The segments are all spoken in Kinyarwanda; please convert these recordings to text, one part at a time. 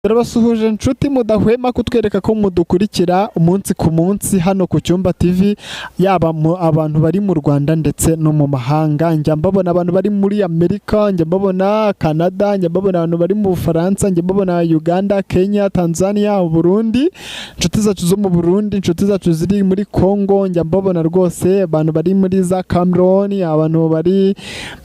Turabasuhuje inshuti mudahwema kutwereka ko mudukurikira umunsi ku munsi hano ku Cyumba TV, yaba mu abantu bari mu Rwanda ndetse no mu mahanga. Njya mbabona abantu bari muri Amerika, njya mbabona Canada, njya mbabona abantu bari mu Bufaransa, njya mbabona Uganda, Kenya, Tanzania, Burundi, inshuti zacu zo mu Burundi, inshuti zacu ziri muri Congo, njya mbabona rwose abantu bari muri za Cameroon, abantu bari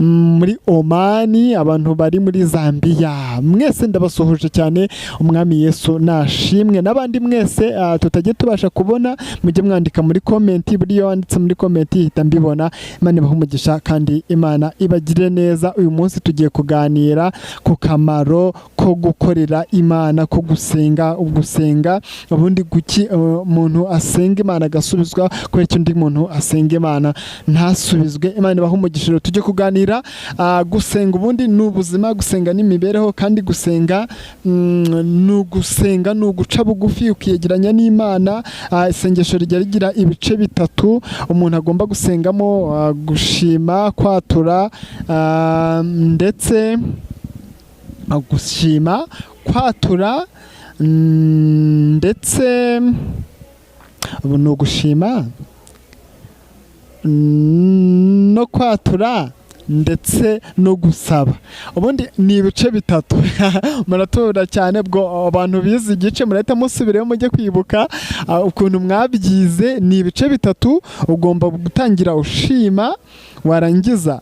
muri Omani, abantu bari muri Zambia. Mwese ndabasuhuje cyane. Umwami Yesu nashimwe. N'abandi mwese tutajya tubasha kubona, mujye mwandika muri comment. Buriya wanditse muri comment ihita mbibona. Imana ibahe umugisha kandi Imana ibagire neza. Uyu munsi tugiye kuganira ku kamaro ko gukorera Imana, ko gusenga. Gusenga ubundi guki umuntu asenga Imana agasubizwa, kubera icyo undi muntu asenga Imana ntasubizwe? Imana ibahe umugisha. Rero tujye kuganira. Gusenga ubundi ni ubuzima, gusenga ni imibereho, kandi gusenga ni ugusenga, ni uguca bugufi ukiyegeranya n'Imana. Isengesho rijya rigira ibice bitatu umuntu agomba gusengamo: gushima, kwatura, ndetse gushima, kwatura, ndetse ubu ni ugushima no kwatura ndetse no gusaba. Ubundi ni ibice bitatu. Muratura cyane. Ubwo abantu bize igice murahita musubireyo mujye kwibuka ukuntu mwabyize. Ni ibice bitatu: ugomba gutangira ushima, warangiza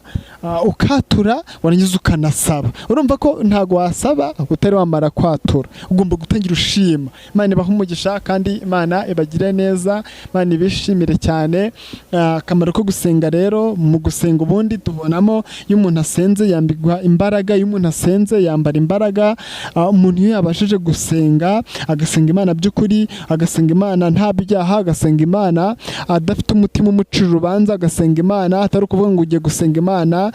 ukatura, warangiza ukanasaba. Urumva ko ntabwo wasaba utari wamara kwatura, ugomba gutangira ushima. Imana ibahe umugisha kandi Imana ibagire neza, Imana ibishimire cyane. Akamaro ko gusenga rero, mu gusenga ubundi tubonamo iyo umuntu asenze yambikwa imbaraga, iyo umuntu asenze yambara imbaraga. Umuntu iyo yabashije gusenga, agasenga Imana by'ukuri, agasenga Imana nta byaha, agasenga Imana adafite umutima umucira urubanza, agasenga Imana atari ukuvuga ngo ugiye gusenga Imana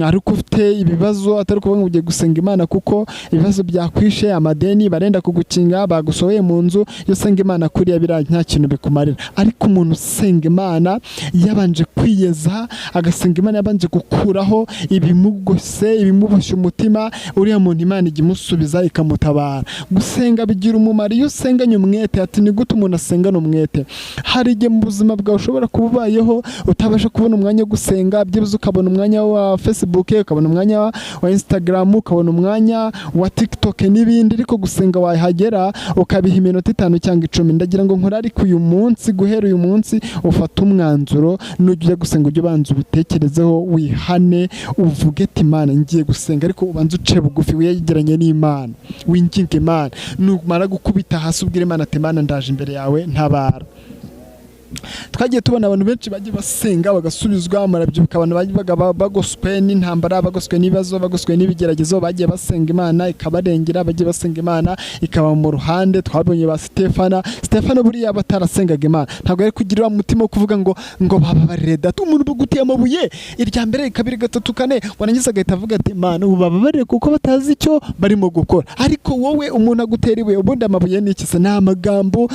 ariko ufite ibibazo, atari ukuvuga ngo ugiye gusenga Imana kuko ibibazo byakwishe, amadeni barenda kugukinga, bagusohoye mu nzu. Iyo usenga Imana kuriya, biriya nta kintu bikumarira. Ariko umuntu usenga Imana yabanje kwiyeza, agasenga Imana yabanje gukuraho ibimugose, ibimuboshye umutima, uriya muntu Imana ijya imusubiza ikamutabara. Gusenga bigira umumaro iyo usenganye umwete. Ati: "Ni gute umuntu asengana umwete?" Hari igihe mu buzima bwawe ushobora kuba ubayeho utabasha kubona umwanya wo gusenga, byibuze ukabona umwanya wa Facebook, ukabona umwanya wa Instagram, ukabona umwanya wa TikTok n'ibindi, ariko gusenga wahagera ukabiha iminota 5 cyangwa 10. Ndagira ngo nkore, ariko uyu munsi, guhera uyu munsi, ufate umwanzuro: nujya ujya gusenga ujye ubanza ubitekerezeho, wihane, uvuge ati: "Imana, ngiye gusenga." Ariko ubanze uce bugufi, wiyegeranye n'Imana, winginge Imana. Numara gukubita hasi ubwire Imana ati: "Imana, ndaje imbere yawe, ntabara." Twagiye tubona abantu benshi bagiye basenga bagasubizwa. Murabyibuka abantu babaga bagoswe n'intambara, bagoswe n'ibibazo, bagoswe n'ibigeragezo, bagiye basenga Imana ikabarengera, bagiye basenga Imana ikaba mu ruhande. Twabonye ba Stefana. Stefano buriya batarasengaga Imana ntabwo yari kugira uriya mutima wo kuvuga ngo "Bababarire Data." Umuntu baguteye amabuye irya mbere, kabiri, gatatu, kane, warangiza agahita avuga ati: "Imana, ubu bababarire kuko batazi icyo barimo gukora." Ariko wowe umuntu agutera ibuye, ubundi amabuye ni iki se? Ni amagambo.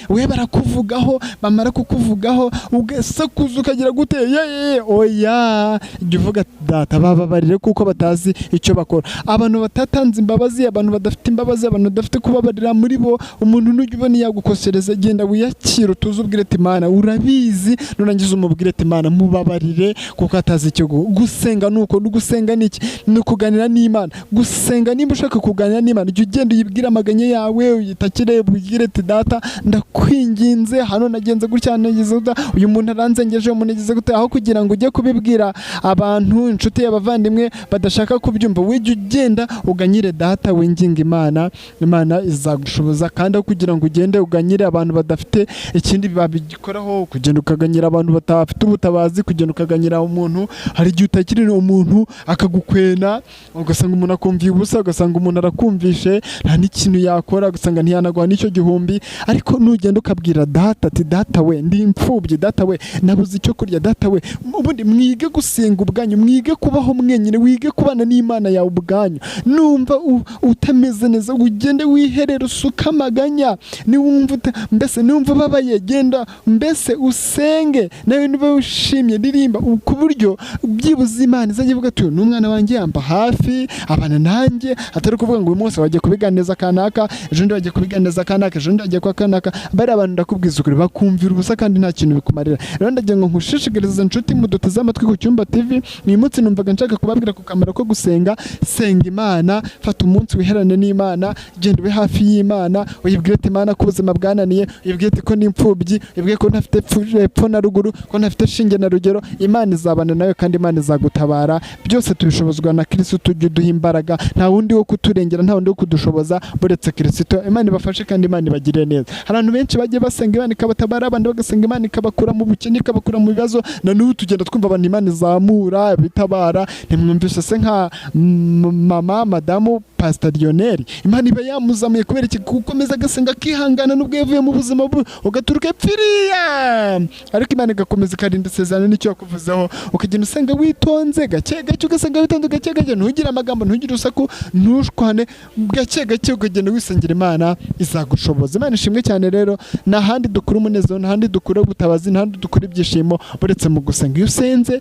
We barakuvugaho, bamara kukuvugaho ugasakuza, ukagira gute? Ye ye, oya, jya uvuga ati: "Data, bababarire kuko batazi icyo bakora." Abantu batatanze imbabazi, abantu badafite imbabazi, abantu badafite kubabarira muri bo. Umuntu nujya ubona yagukosereza, genda wiyakire, utuze, ubwire ati: "Imana, urabizi." Nurangiza umubwire ati: "Imana, mubabarire kuko atazi icyo gusenga nuko gusenga ni iki? Ni ukuganira n'Imana. Gusenga, nimba ushaka kuganira n'Imana, jya ugenda uyibwire amaganya yawe, uyitakire, ubwire ati: "Data, ndakwinginze, hano nagenze gutya, nagize gutya, uyu muntu aranzengeje, uyu muntu agize gutya." Aho kugira ngo ujye kubibwira abantu, inshuti, abavandimwe badashaka kubyumva, wijya ugenda uganyire Data, winginga Imana, Imana izagushoboza. Kandi aho kugira ngo ugende uganyire abantu badafite ikindi babikoraho, kugenda ukaganyira abantu badafite ubutabazi, kugenda ukaganyira umuntu, hari igihe utakirira umuntu akagukwena, ugasanga umuntu akumviye ubusa, ugasanga umuntu arakumvishe nta n'ikintu yakora, ugasanga ntiyanaguha n'icyo gihumbi. Ariko nugenda ukabwira Data ati: "Data we, ndi imfubyi, data we, nabuze icyo kurya, data we. Ubundi mwige gusenga ubwanyu, mwige kubaho mwenyine, wige kubana n'Imana yawe ubwanyu. Numva utameze neza, ugende wiherere, usuke amaganya. Niwumva mbese niwumva ubabaye, genda mbese usenge. Nawe niba wishimye, ririmba, ku buryo byibuze Imana izajya ivuga ati: "Uyu ni umwana wanjye, yamba hafi, abana nanjye." Atari ukuvuga ngo uyu munsi bagiye kubiganiriza kanaka, ejo undi bagiye kubiganiriza kanaka, ejo undi bagiye kwa kanaka. Bariya abantu, ndakubwiza ukuri, bakumvira ubusa kandi nta kintu bikumarira. Rero ndagira ngo nkushishikarize, inshuti muduteze amatwi ku Cyumba TV, uyu munsi numvaga nshaka kubabwira ku kamaro ko gusenga. Senga Imana, fata umunsi wiherane n'Imana, genda ube hafi y'Imana, uyibwire ati: "Imana, ko ubuzima bwananiye," uyibwire ati ko ni imfubyi, uyibwire ko ntafite epfo na ruguru, ko ntafite shinge na rugero. Imana izabana nawe kandi Imana izagutabara. Byose tubishobozwa na Kirisitu ujya uduha imbaraga. Nta wundi wo kuturengera, nta wundi wo kudushoboza buretse Kirisito. Imana ibafashe kandi Imana ibagirire neza. Hari abantu benshi bagiye basenga Imana ikabatabara, abandi bagasenga Imana ikabakura mu bukene, ikabakura mu bibazo. Na n'ubu tugenda twumva abantu Imana izamura, bitabara. Ntimwumvise se nka mama madamu Pastor Lionel? Imana iba yamuzamuye kubera iki? Gukomeza agasenga, akihangana, nubwo yavuye mu buzima bubi, ugaturuka epfiriya, ariko Imana igakomeza ikarinda isezerano n'icyo yakuvuzeho. Ukagenda usenga witonze, gake gake, ugasenga witonze gake gake, ntugire amagambo, ntugire urusaku, ntushwane, gake gake ukagenda wisengera, Imana izagushoboza. Imana ishimwe cyane. Rero nta handi dukura umunezero, nta handi dukura ubutabazi, nta handi dukura ibyishimo uretse mu gusenga. Iyo usenze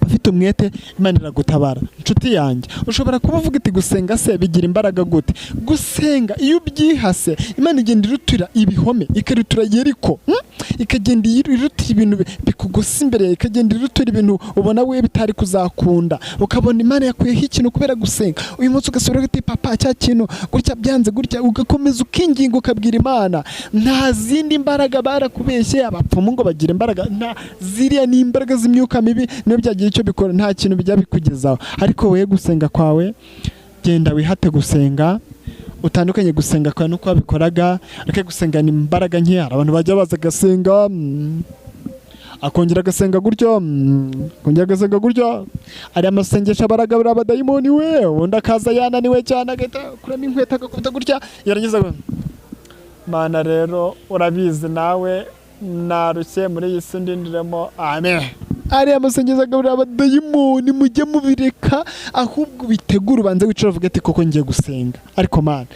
ufite umwete, Imana iragutabara. Inshuti yanjye, ushobora kuba uvuga iti: "Gusenga se bigira imbaraga gute?" Gusenga, iyo ubyihase, Imana igenda irutura ibihome, ikarutura Yeriko, Ikagenda irutura ibintu bikugose imbere yawe, ikagenda irutura ibintu ubona we bitari kuzakunda, ukabona Imana yakuyeho ikintu kubera gusenga. Uyu munsi ugasubira uti: "Papa, cya kintu gutya byanze gutya," ugakomeza ukinginga, ukabwira Imana. Nta zindi mbaraga, barakubeshye abapfumu ngo bagira imbaraga. Nta ziriya, ni imbaraga z'imyuka mibi. Niyo byagira icyo bikora, nta kintu bijya bikugezaho. Ariko wowe gusenga kwawe, genda wihate gusenga, utandukanye gusenga kwawe nuko wabikoraga. Ureke gusengana imbaraga nke. Hari abantu bajya baza agasenga, akongera agasenga gutyo, akongera agasenga gutyo. Ari amasengesho abaragabura abadayimoni we. Ubundi akaza yananiwe cyane, agahita akuramo inkweto, agakubita gutya, yarangiza: "Mana, rero urabizi nawe, narushye muri iyi si, ndindiremo, amen." Ariya masengesho agaburira abadayimoni, mujye mubireka. Ahubwo bitegure, ubanze wicare uvuge ati: "Koko ngiye gusenga, ariko Mana,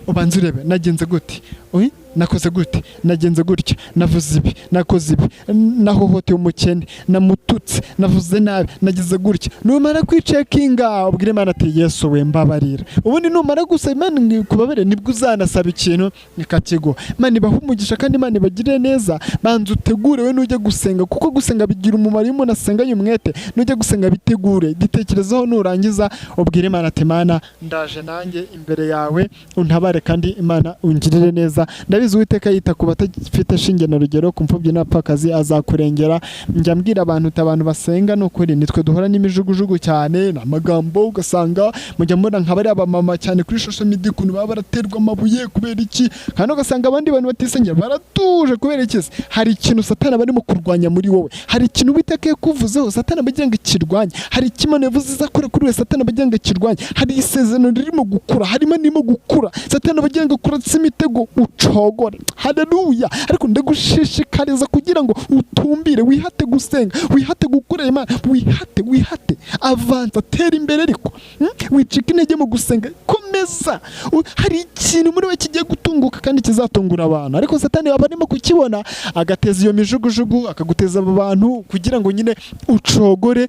ubanze urebe nagenze gute? Ui, nakoze gute? Nagenze gutya, navuze ibi, nakoze ibi, nahohoteye umukene, namututse, navuze nabi, nagize gutya." Numara kwicekinga, ubwire Imana ati: "Yesu we, mbabarira." Ubundi numara gusaba Imana ikubabarire, nibwo uzanasaba ikintu ikakiguha. Imana ibahe umugisha kandi Imana ibagirire neza. Banza utegure we nujya gusenga, kuko gusenga bigira umumaro iyo umuntu asenganye umwete. Nujya gusenga, bitegure, gitekerezeho, nurangiza ubwire Imana ati: "Imana, ndaje nanjye imbere yawe, untabare kandi Imana ungirire neza." Ndabizi Uwiteka yita ku badafite shinge na rugero, ku mfubyi n'abapfakazi, azakurengera. Njya mbwira abantu uti: "Abantu basenga, ni ukuri nitwe duhora n'imijugujugu cyane n'amagambo." Ugasanga mujya mbona nka bariya bamama cyane kuri social media, ukuntu baba baraterwa amabuye. Kubera iki? Kandi ugasanga abandi bantu batisengera baratuje. Kubera iki se? Hari ikintu Satani aba arimo kurwanya muri wowe, hari ikintu Uwiteka yakuvuzeho Satani aba agira ngo ikirwanye, hari icyo Imana yavuze izakora kuri we Satani aba agira ngo ikirwanye, hari isezerano ririmo gukura, harimo n'irimo gukura, Satani aba agira ngo akuratse imitego ucogore. Haleluya! Ariko ndagushishikariza kugira ngo utumbire, wihate gusenga, wihate gukorera Imana, wihate, wihate, avanza, tera imbere, ariko wicika intege mu gusenga, komeza. Hari ikintu muri we kigiye gutunguka kandi kizatungura abantu, ariko Satani aba arimo kukibona, agateza iyo mijugujugu, akaguteza abo bantu kugira ngo nyine ucogore,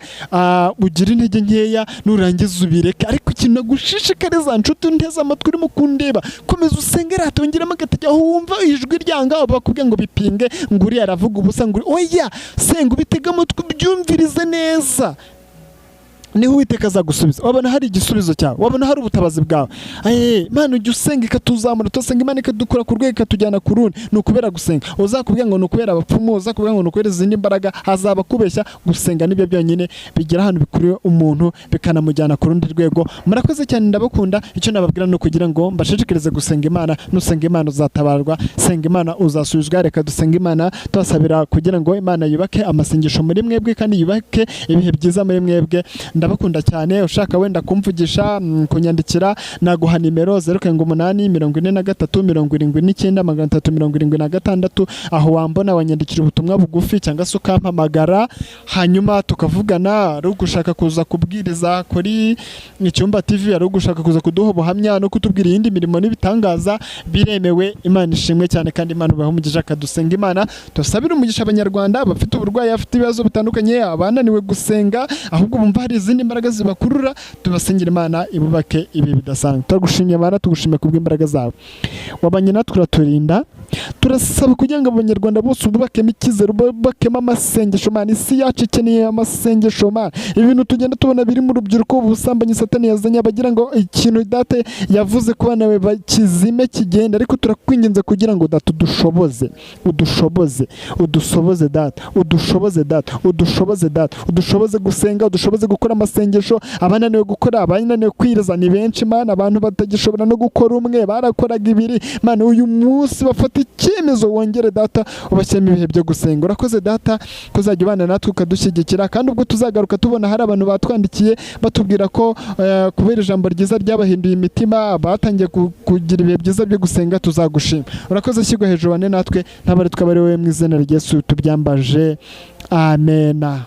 ugire intege nkeya, nurangiza ubireke. Ariko ikintu nagushishikariza, nshuti nteze amatwi, urimo kundeba, komeza usenge, ratongeramo agatege. Aho wumva ijwi ryanga, bakubwira ngo bipinge, ngo uriya aravuga ubusa, ngo oya, senga, ubitege amatwi, ubyumvirize neza, niho Uwiteka azagusubiza. Wabona hari igisubizo cyawe, wabona hari ubutabazi bwawe. Imana ujya usenga ikatuzamura, tusenga Imana ikadukura ku rwego ikatujyana ku rundi. Ni ukubera gusenga. Uzakubwira ngo ni ukubera abapfumu, uzakubwira ngo ni ukubera izindi mbaraga, hazaba kubeshya. Gusenga nibyo byonyine bigera ahantu bikuriye umuntu, bikanamujyana ku rundi rwego. Murakoze cyane, ndabakunda. Icyo nababwira ni ukugira ngo mbashishikarize gusenga Imana. Nusenga Imana uzatabarwa, senga Imana uzasubizwa. Reka dusenga Imana, tubasabira kugira ngo Imana yubake amasengesho muri mwebwe kandi yubake ibihe byiza muri mwebwe. Ndabakunda cyane. Ushaka wenda kumvugisha, kunyandikira, naguha nimero 078 43 79 376. Aho wambona, wanyandikira ubutumwa bugufi cyangwa se ukampamagara, hanyuma tukavugana. Ari ugushaka kuza kubwiriza kuri Icyumba TV, ari ugushaka kuza kuduha ubuhamya no kutubwira iyindi mirimo n'ibitangaza, biremewe. Imana ishimwe cyane kandi Imana ibahe umugisha. Kadusenga Imana, tusabire umugisha Abanyarwanda bafite uburwayi, bafite ibibazo bitandukanye, abananiwe gusenga ahubwo bumva hari izindi mbaraga zibakurura. Tubasengera Imana ibubake ibi bidasanzwe. Turagushimye Mana, tugushimiye kubw'imbaraga zawe wabanye natwe, uraturinda. Turasaba kugira ngo Abanyarwanda bose ububakemo icyizere, ububakemo amasengesho. Mana, isi yacu ikeneye amasengesho. Mana, ibintu tugenda tubona biri mu rubyiruko, ubusambanyi Satani yazanye, abagira ngo ikintu Data yavuze ku bana be bakizime kigenda, ariko turakwinginze kugira ngo Data udushoboze, udushoboze, udushoboze Data, udushoboze Data, udushoboze Data, udushoboze gusenga, udushoboze gukora amasengesho. Abananiwe gukora, abananiwe kwiriza ni benshi Mana. Abantu batagishobora no gukora umwe, barakoraga ibiri Mana, uyu munsi bafata icyemezo, wongere Data ubashyiremo ibihe byo gusenga. Urakoze Data kuzajya ubana natwe ukadushyigikira, kandi ubwo tuzagaruka tubona hari abantu batwandikiye batubwira ko kubera ijambo ryiza ryabahinduye imitima, batangiye kugira ibihe byiza byo gusenga, tuzagushima. Urakoze, shyirwa hejuru, bane natwe, ntabari twaba ari wowe. Mu izina rya Yesu tubyambaje, amena.